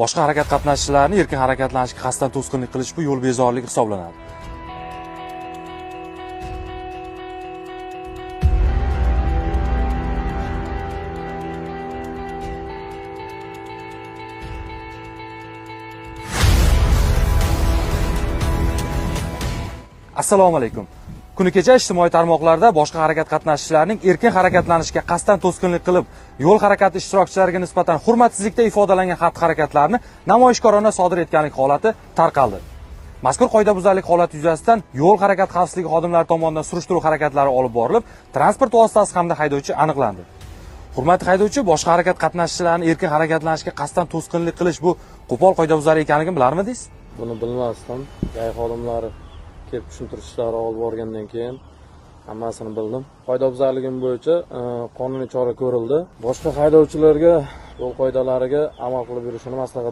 Boshqa harakat qatnashchilarini erkin harakatlanishga qasddan to'sqinlik qilish bu yo'l bezorligi hisoblanadi. Assalomu alaykum. Kuni kecha ijtimoiy tarmoqlarda boshqa harakat qatnashchilarining erkin harakatlanishiga qasddan to'sqinlik qilib, yo'l harakati ishtirokchilariga nisbatan hurmatsizlikda ifodalangan xatti-harakatlarni namoyishkorona sodir etganlik holati tarqaldi. Mazkur qoidabuzarlik holati yuzasidan yo'l harakat xavfsizligi xodimlari tomonidan surishtiruv harakatlari olib borilib, transport vositasi hamda haydovchi aniqlandi. Hurmatli haydovchi, boshqa harakat qatnashchilarini erkin harakatlanishiga qasddan to'sqinlik qilish bu qo'pol qoidabuzarlik ekanligini bilarmidingiz? Buni bilmasdim. GAI xodimlari kelib tushuntirishlar olib borgandan keyin hammasini bildim. Qoidabuzarligim bo'yicha qonuniy chora ko'rildi. Boshqa haydovchilarga yo'l qoidalariga amal qilib yurishini maslahat